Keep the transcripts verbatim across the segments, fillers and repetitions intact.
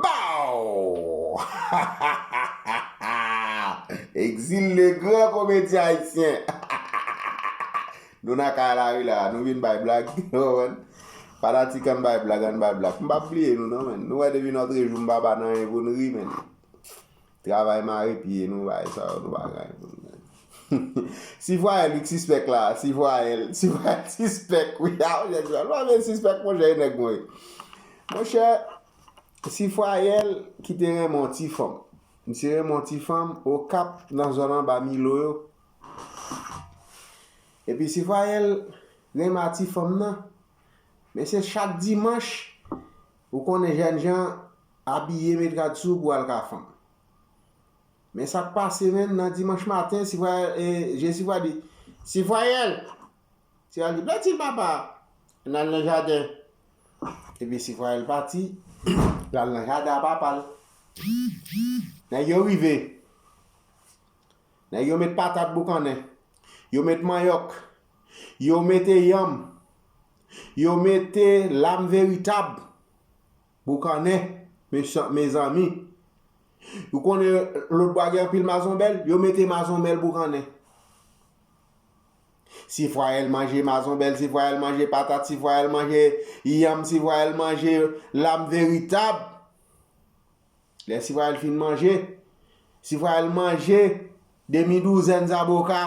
Baw! Exil le gran komedyen ayisyen. Nou nan kay la wi la, nou vin bay blag. Fanatik, ann bay blag, ann bay blag. M p ap bliye nou non, menn. Nou wè depi nòtrejou m pa ba nan anyen pou n ri, menn. Travay mare pye nou, bay sa yo, nou bagay. Sifwayèl wi k sispèk la, Sifwayèl, Sifwayèl sispèk wi. A, monchè, nou pa vle sispèk, monchè, e nèg mwen. Monchè, Sifwayèl ki te renmen yon ti fanm. Misye renmen yon ti fanm Okap nan zòn anba Milo yo. Epi Sifwayèl renmen a ti fanm nan. Men se chak dimanch, ou konnen jènjan abiye, met rad sou pou al ka fanm. Men sa k pase, menn, nan dimanch maten, Sifwayèl, e, Jesifwa di, Sifwayèl! Sifwayèl di, Blatil papa, n al nan jaden. Epi Sifwayèl pati, l al nan jaden a papa l. Nèg yo rive. Nèg yo met patat boukannen. Yo met manyòk. Yo mete yanm. Yo mete lam veritab boukannen, mechan, mezanmi. Ou konnen lòt bwa gen anpil mazonbèl, yo mete mazonbèl boukannen. Sifwayèl manje mazonbèl, Sifwayèl manje patat, Sifwayèl manje yanm, Sifwayèl manje lam veritab. Lè Sifwayèl fin manje, Sifwayèl manje demi douzèn zaboka.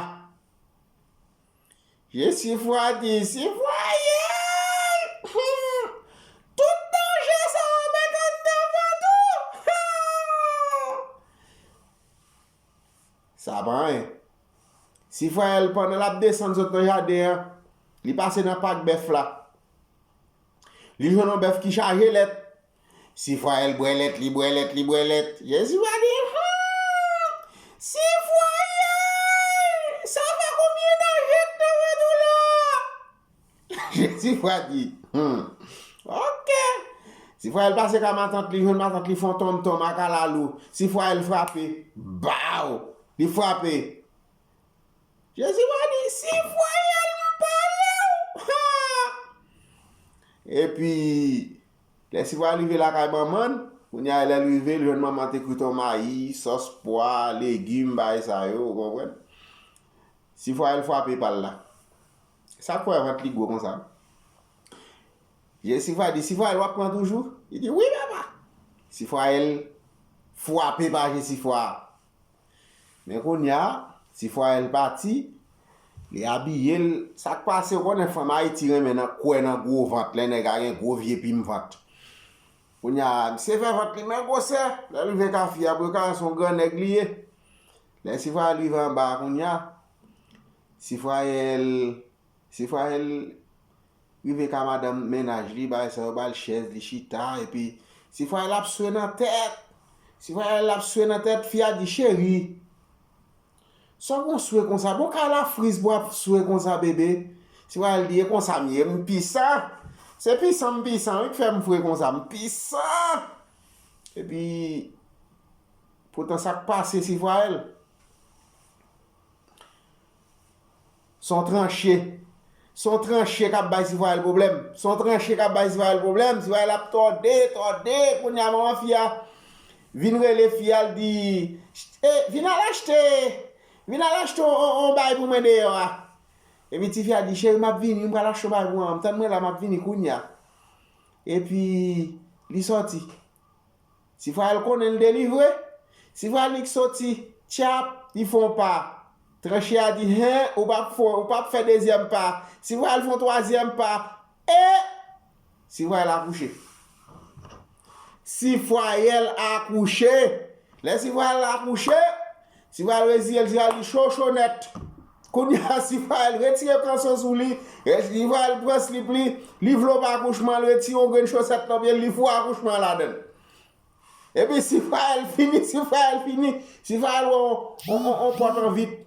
Jesifwa di, Sifwayèl! Hmm! Tout danje sa yo met anndan vant ou! Hmm! Sa pa anyen. Sifwayèl, pandan l ap desann sot nan jaden an, li pase nan pak bèf la. Li jwenn yon bèf ki chaje lèt. Sifwayèl bwè lèt, li bwè lèt, li bwè lèt. Jesifwa di, Hmm! Sifwayèl! Sa fè konbyen nan jèt nan vant ou la? Jesifwa di, Hmm. Ok. Sifwayèl pase ka matant li, jwenn matant li fè yon tonmtonm a kalalou. Sifwayèl frape. Baw! Li frape. Jesifwa di, Sifwayèl, m pale w! Ha! Epi, lè Sifwayèl rive lakay manman l, kounye a lè l rive, l jwenn manman te kwit yon mayi, sòs pwa, legim, bagay sa yo, ou konprann? Sifwayèl frape pa l la. Sa k fè vant li gwo konsa? Jesifwa di, Sifwayèl, w ap pran toujou? Li di, Wi, papa! Sifwayèl frape pa Jesifwa. Men kounye a, Sifwayèl pati, li abiye l. Sa k pase, ou konnen fanm Ayiti renmen nan kwè nan gwo vant, lè nèg la gen gwo vye pim vant. Kounye a, misye fè vant li men gwosè, lè l rive ka fi a, pou yo ka wè se yon gran nèg li ye. Lè Sifwayèl rive anba a kounye a, Sifwayèl Sifwayèl rive ka madanm mennaj li, bagay sa yo ba l chèz, li chita, epi Sifwayèl ap swe nan tèt. Sifwayèl ap swe nan tèt, fi a di, Cheri, sa w gon swe konsa? Bon, kay la friz pou w ap swe konsa, bebe? Sifwayèl di, E konsa m ye, m pisan. Se pisan m pisan, wi, k fè m fre konsa, m pisan. Epi, poutan sa k pase Sifwayèl, Se yon tranche. Se yon tranche k ap bay Sifwayèl pwoblèm. Se yon tranche k ap bay Sifwayèl pwoblèm. Sifwayèl ap tòde, tòde. Kounye a, manman fi a vin rele fi a, l di, E, vin al achte, vin al achte yon, yon, yon bay pou mwen deyò a. Epi tifi a di, Cheri, m ap vini, m pral achte yon bay pou mwen. Tann mwen la, m ap vini kounye a. Epi, li sòti. Sifwayèl konnen l delivre. Sifwayèl li k soti, tchap, li fè yon pa. Tranche a di, Hen, ou p ap fè, ou p ap fè dezyèm pa. Sifwayèl fè yon twazyèm pa. E Sifwayèl akouche. Sifwayèl akouche. Lè Sifwayèl akouche, Sifwayèl reziye l, Sifwayèl di, Cho, cho nèt. Kounye a, Sifwayèl retire kanson sou li. Sifwayèl pran slip li, li vle w pa akouchman, l retire yon grenn chosèt nan pye l, li foure akouchman an ladan l. Epi Sifwayèl fini, Sifwayèl fini. Sifwayèl wè yon, yon, yon, yon pòt an vit.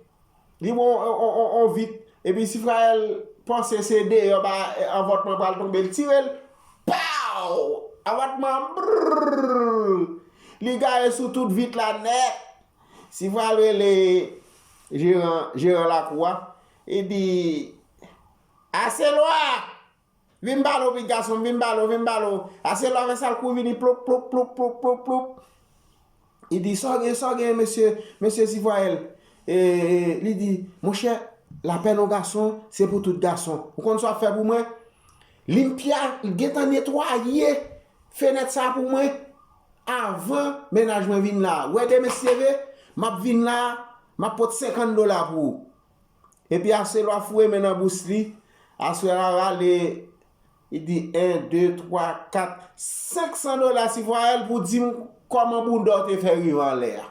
Li wè yon, yon, yon, yon, yon vit. Epi Sifwayèl panse se deyò ba, anvòtman pral tonbe, l tire l. Paw! Anvòtman, brrr! Li gaye sou tout vit la nèt. Sifwayèl rele jeran, jeran lakou a. Li di, Ase lwa! Vin balo, pitit gason m, vin balo, vin balo. Aselwa fè sa, l kouri vini, plop, plop, plop, plop, plop, plop. Li di, sa w gen, sa w gen, mesye, mesye Sifwayèl? E, li di, monchè, lapèn yon gason, se pou tout gason. Ou konn sa w ap fè pou mwen? Limpya, gentan netwaye fenèt sa pou mwen avan mennaj mwen vin la. Wè demen si Dye vle, m ap vin la, m ap pot senkant dola pou ou. Epi Aselwa foure men nan bous li. Aselwa rale, li di en, de, twa, kat, senk san dola Sifwayèl pou di m kòman bounda w te fè rive anlè a.